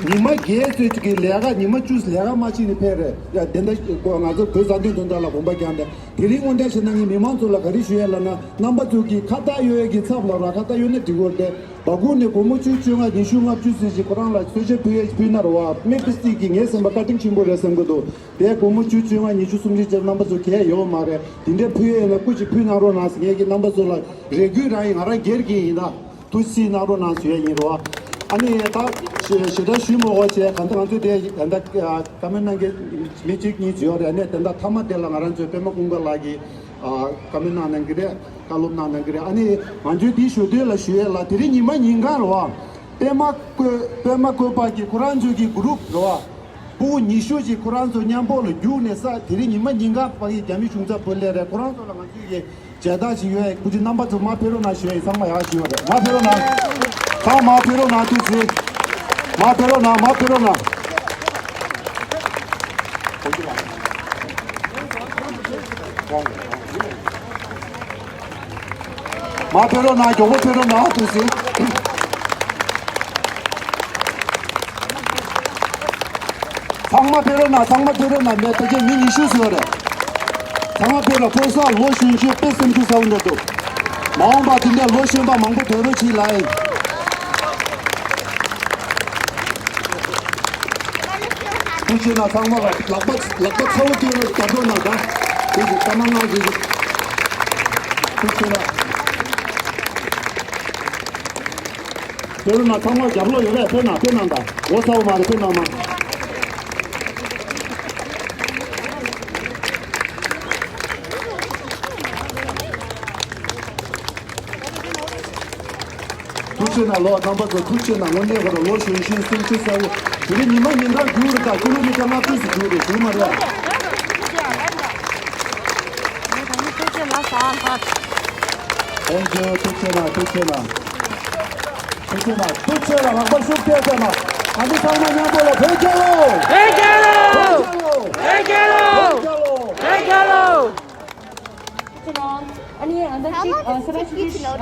ཉི་མ་བརྒྱད་ཙམ་གྱི་ལས་ཀ་ཉི་མ་བཅུ་ལས་ཀ་མ་བྱེད་ནས་ཕེབས་རེད་ཡ། དེ་འདྲ་ང་ཚོ་བོད་རྩ་དོན་དོན་དག་ལ་དགོངས་པ་བརྒྱངས་ཏེ་དེ་རིང་དངོས་འབྲེལ་བྱས་ན་ངས་མི་མང་ཚོ་ལ་ག་རེ་ཞུ་ཡས་ལབ་ན། རྣམ་པ་ཚོ་གིས་ཁ་བཏགས་གཡོག་ཡས་ཀྱི་ཚབ་ལ་ར་ཁ་བཏགས་གཡོག་ན་འགྲིག་གི་རེད་དེ། སྦ་ཁུག་ནས་སྒོར་མོ་བཅུ་བཅོ་ལྔ་ཉི་ཤུ་ལྔ་བཅུ་ཙམ་ཞིག་ཁོ་རང་ལ་གསོལ་ཇ་ཕུལ་ཡས་ཕུལ་ན་རེད་བ། དམིགས་བསལ་གྱིས་ངའི་སེམས་པ་བཀའ་དྲིན་ཆེན་པོ་རེད་བསམ་གྱི་འདུག་དེ་སྒོར་མོ་བཅུ་བཅོ་ལྔ་ཉི་ཤུ་སུམ་ཅུ་ཅིག་རྣམ་པ་ཚོ་གས་ཡོད་མ་རེད། དེ་འདྲས་ཕུལ་ཡས་ཡིན་ན་སྐུ་ཅིག་ཕུལ་གནང་རོགས་གནང་ཟེར། ངས་ཀྱི་རྣམ་པ་ཚོ་ལ་རེ་སྐུལ་རང་ཡིན། ང་རང་སྒེར་གྱི་ཡིན་ད། ཐུགས་རྗེ་གནང་རོགས་གནང་ཞུ་ཡས་ཡིན་རོ། ཨ་ནི་ད་ཞེ་ཞེ་དྲག་ཞུ་མ་དགོས་བྱས། གང་ལྟར་ང་ཚོས་དེ་ད་ལྟ་བཀའ་མོལ་གནང་མཁན་མི་གཅིག་གཉིས་ཅིག་ཡོད་རེད། ཨ་ནི་དེ་འདྲ་མཐའ་མ་དེ་ལ་ང་རང་ཚོའི་པད་མ་ཀུན་དགའ་ལགས་ཀྱིས་བཀའ་མོལ་གནང་གནང་གི་རེད། བཀའ་སློབ་གནང་གནང་གི་རེད། ཨ་ནི་ང་ཚོས་དེ་ཞུ་དོན་ལ་ཞུ་ཡས་ལ་དེ་རིང་ཉི་མ་ཉིན་གང་རེད་བ། པད་མ་བཀོད་པད་མ་བཀོད་པ་གི་ཁོ་རང་ཚོའི་གི་གུ་རུབ་རེད་བ། སྤུ་གུ་ཉི་ཤུ་ཅིག་ཁོ་རང་ཚོ་མཉམ་པོ་ལ་རྒྱུགས་ནས་ས་དེ་རིང་ཉི་མ་ཉིན་གང་ཕ་གི་རྒྱ་མི་གཞུང་ཚབ་བོད་ལས་རེད། ཁོ་རང་ཚོ་ལ་ང་ཚོས་ཀྱི་མཇལ་དར་ཞིག་ཡོད། སྐུ་མཁྱེན་རྣམ་པ་ཚོ་མར་ཕེབས་རོགས་གནང་ཞུ་ཡ་ཡིན། ཚང་མ་ཡར་ཞུ་བ་རེད། མར་ཕེབས་རོགས་གནང་། ཚང་མ་ཕེབས་རོགས་གནང་། ཐུགས་རྗེ་ཆེ། མར་ཕེབས་རོགས་གནང་། མར་ཕེབས་རོགས་གནང་། མར་ཕེབས་རོགས་གནང་། མགྱོགས་པོ་ཕེབས་རོགས་གནང་། ཐུགས་རྗེ་ཆེ། ཚང་མ་ཕེབས་རོགས་གནང་། ཚང་མ་ཕེབས་རོགས་གནང་། ངས་ད་ཆ་མི་ཉི་ཤུ་ཟིན་པ་རེད། ཚང་མ་ཕེབས་རོགས། ཕེབས་ས་ལོ་གཞོན་གཞོན་དཔེ་སེམས་ཤུགས་གསར་པ་འདྲ་འདུག་མ་འོངས་པ་དེ་འདྲ་ལོ་གཞོན་པ་མང་པོ་ཐོན་རོགས་གྱིས་ལགས། ཐུགས་རྗེ་གནང་། ཚང་མ་ལ་ལག་པ་ལག་པ་ཚ་བོ་སྟོན་རོགས། རྒྱབ་སྐྱོར་གནང་། ད་དེ་ཞིག་ཐ་མ་ངང་ཞིག་ཐུགས་རྗེ་གནང་། ཕེབས་རོགས་གནང་། ཚང་མ་རྒྱབ་ལོགས་ཡོད་རེད། ཕེབས་གནང་། ཕེབས་གནང་། ད་ངོ་ཚ་བོ་མ་རེད། ཕེབས་གནང་མ། ཐུགས་རྗེ་གནང་། ལོ་རྣམ་པ་ཚོ་ཐུགས་རྗེ་གནང་། དངོས་གནས་ཁོ་རང་ལོ་གཞོན་གཞོན་སེམས་ཤུགས་གསར་པོ། དེ་རིང་ཉི་མ་ཉིན་གང་རྒྱུགས་རེད། ད་ཀི་ལོ་མི་ཊར་ལྔ་བཅུ་ཙམ་རྒྱུགས་རེད། ཞུ་མ་རེད། Thank you. ཐུགས་རྗེ་གནང་། ཐུགས་རྗེ་གནང་། ཐུགས་རྗེ་གནང་། ཐུགས་རྗེ་གནང་། ཐུགས་རྗེ་གནང་། ལག་པ་ཤུགས་རྒྱབ་བྱས་ན། ཨ་ནི་ཚང་མ་མཉམ་པོ་ལ་བོད་རྒྱལ་ལོ། བོད་རྒྱལ་ལོ། བོད་རྒྱལ་ལོ། བོད་རྒྱལ་ལོ། བོད་རྒྱལ་ལོ། ཨ་ནི་ཨ་ད་ཅིག་ཨ་ས་ར་ཅིག་ཨ་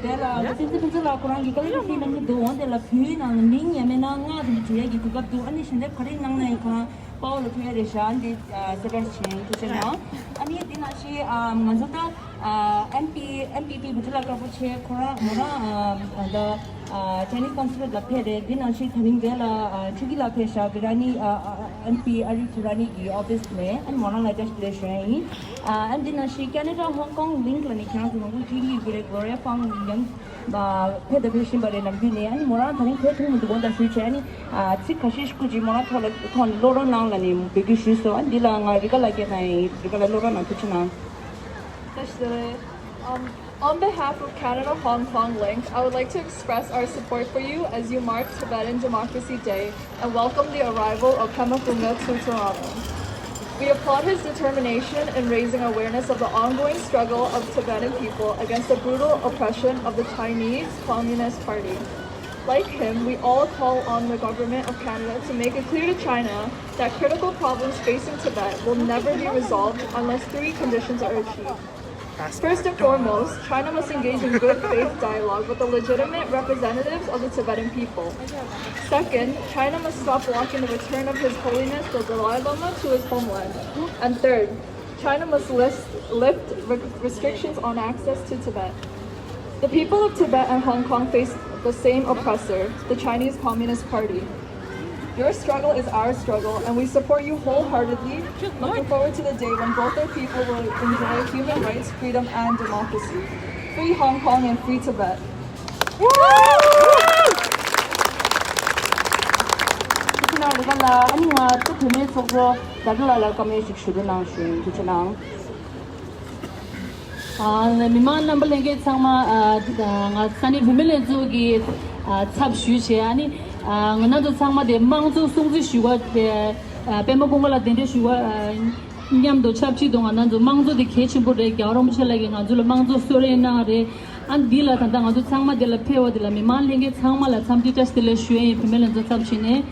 དེ་ལ་ཨ་ཕུན་ཚོགས་ཕུན་ཚོགས་ལགས་ཁོ་རང་གི་དཀའ་ལས་ཁག་ཅིག་གནང་གི་འདུག་འོན་ཏེ་ལ་བོད་ནང་མིང་ཡང་མེད་ན་ངག་དང་བྲིས་ཡས་ཀྱི་གོ་སྐབས་འདུག་ཨ་ནི་གཞན་དག་ག་རེ་གནང་ན་ཡང་ཁོ་རང་དཔའ་བོ་ལ་ཕུལ་ཡས་རེད་ཤག་ཨ་ནི་ཨ་ས་ར་ཆེན་ཐུགས་རྗེ་གནང་། ཨ་ནི་འདི་ནང་བཞིན་ཨ་ང་ཚོ་ད་ཨ་ཨེམ་པི་ཨེམ་པི་པི་བུ་ཁྲིད་ལགས་དཀར་པོ་ཆེ་ཁོ་རང་ང་རང་ཨ་ད་ཨ་ཅའི་ནིས་ཀོན་སུ་ལེཊ་ལ་ཕེབས་རེད། འདི་ནང་བཞིན་ད་རིང་འདི་ལ་ཨ་ཕྲུ་གུ་ལགས་ཕེབས་ཤག་གི་ར་ནི་ཨ་ཨ་ཨེམ་པི་ཨ་རི་ཁོ་ར་ནི་གི་ཨོ་ཕི་སི་ནས་ཨ་ནི་མོ་རང་ལ་བཀྲ་ཤིས་བདེ་ལེགས་ཞུ་ཡ་ཡིན། ཨ་ཨ་འདི་ནང་བཞིན་ཀ་ན་ཌ་ཧོང་ཀོང་ལིང་ལ་ནི་ཁྱེད་རང་ཚོ་མང་པོ་ཅིག་ཡིན་གྱི་རེད། གོ་རི་ཡ་ཕང་ཡང་ཨ་ཕེབས་དང་ཕེབས་བཞིན་པ་རེད། ནམ་རྒྱུན་ནས་ཨ་ནི་མོ་རང་ད་རིང་བོད་ཐུག་མི་འདུག་གོ་ད་ཞུས་བྱས་ཨ་ནི་ཨ་ཚིག་ཁ་ཤས་ཤིག་སྐུ་མཁྱེན་མོ་རང་ཐོག་ལ་ཐོག་ནས་ཀློག་རོགས་གནང་ལ་ནི་འབོད་སྐུལ་ཞུས་སོང་། ཨ་ནི་འདི་ལ་ང་རི་ཀ་ལ་སྐད་བཏང་ཡིན། རི་ཀ་ལ་ཀློག་རོགས་གནང་། ཐུགས་རྗེ་གནང་། བཀྲ་ཤིས་བདེ་ལེགས། Um, on behalf of Canada Hong Kong Link, I would like to express our support for you as you mark Tibetan Democracy Day and welcome the arrival of Pema Phunga to Toronto. We applaud his determination in raising awareness of the ongoing struggle of Tibetan people against the brutal oppression of the Chinese Communist Party. Like him, we all call on the Government of Canada to make it clear to China that critical problems facing Tibet will never be resolved unless three conditions are achieved. First and foremost, China must engage in good faith dialogue with the legitimate representatives of the Tibetan people. Second, China must stop blocking the return of His Holiness the Dalai Lama to his homeland. And third, China must list, lift re- restrictions on access to Tibet. The people of Tibet and Hong Kong face the same oppressor, the Chinese Communist Party. Your struggle is our struggle, and we support you wholeheartedly. Looking forward to the day when both our people will enjoy human rights, freedom, and democracy. Free Hong Kong and free Tibet. ཐུགས་རྗེ་གནང་། རི་ཀ་ལ་ཨ་ནི་ང་ཚོ་བུད་མེད་ཚོགས་གཙོ་ཟླ་སྒྲོལ་ལགས་ལ་བཀའ་མོལ་ཞིག་ཞུ་རོགས་གནང་ཞུ་ཡིན། ཐུགས་རྗེ་གནང་། ཨ་མི་མང་རྣམ་པ་ལྷན་རྒྱས་ཚང་མ། ཨ་ང་ས་གནས་བུད་མེད་ལྷན་ཚོགས་ཀྱི་ཨ་ཚབ་ཞུས་བྱས། ཨ་ནི་ཨ་ང་རང་ཚོ་ཚང་མ་དེ་དམངས་གཙོ་སྲུང་བརྩི་ཞུ་བ་དེ། ཨ་པད་མ་ཀུན་དགའ་ལ་གདན་འདྲེན་ཞུ་བ། ཨ་མཉམ་དུ་ཆབས་ཅིག་ཏུ་ང་རང་ཚོ་དམངས་གཙོ་དེ་གལ་ཆེན་པོ་རེད། རྒྱལ་བ་རིན་པོ་ཆེ་ལགས་ཀྱིས་ང་ཚོ་ལ་དམངས་གཙོ་གསོལ་རས་གནང་རེད། ཨ་འདི་ལ་ད་ལྟ་ང་ཚོ་ཚང་མ་དེ་ལ་ཕེབས་པ་དེ་ལ་མི་མང་ལྷན་རྒྱས་ཚང་མ་ལ་འཚམས་འདྲི་བཀྲ་ཤིས་བདེ་ལེགས་ཞུ་ཡ་ཡིན། བུད་མེད་ལྷན་ཚོགས་ཚབ་བྱས་ནས།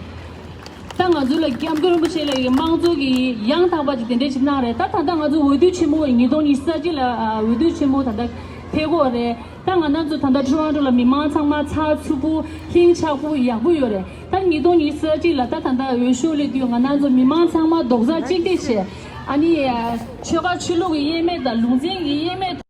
ད་ང་ཚོ་ལ་སྐྱབས་མགོན་རིན་པོ་ཆེ་ལགས་ཀྱིས་དམངས་གཙོ་གི་ཡང་དག་པ་ཅིག་དེ་འདྲས་ཅིག་གནང་རེད། ད་ད་ལྟ་ང་ཚོ་འོས་བསྡུ་ཆེན་མོ་ཉིས་སྟོང་ཉི་ཤུ་རྩ་གཅིག་ལ་ཨ་འོས་བསྡུ་ཆེན་མོ་ད་ལྟ་ཕེབས་ཀྱི་ཡོད་རེད། ད་ང་རང་ཚོ་ད་ལྟ་ཊོ་རོན་ཊོ་ལ་མི་མང་ཚང་མ་ཚགས་ཚུད་པོ་ལྷིང་འཇགས་པོ་ཡག་པོ་ཡོད་རེད། ད་ཉིས་སྟོང་ཉི་ཤུ་རྩ་གཅིག་ལ་ད་ད་ལྟ་འོས་ཤོག་སླེབས་དུས་ང་རང་ཚོ་མི་མང་ཚང་མ་རྡོག་རྩ་གཅིག་སྒྲིལ་བྱས། ཨ་ནི་ཨ་ཆོལ་ཁ་ཆོས་ལུགས་ཀྱི་དབྱེ་མེད་དང་ལུང་ཚན་གྱི་དབྱེ་མེད།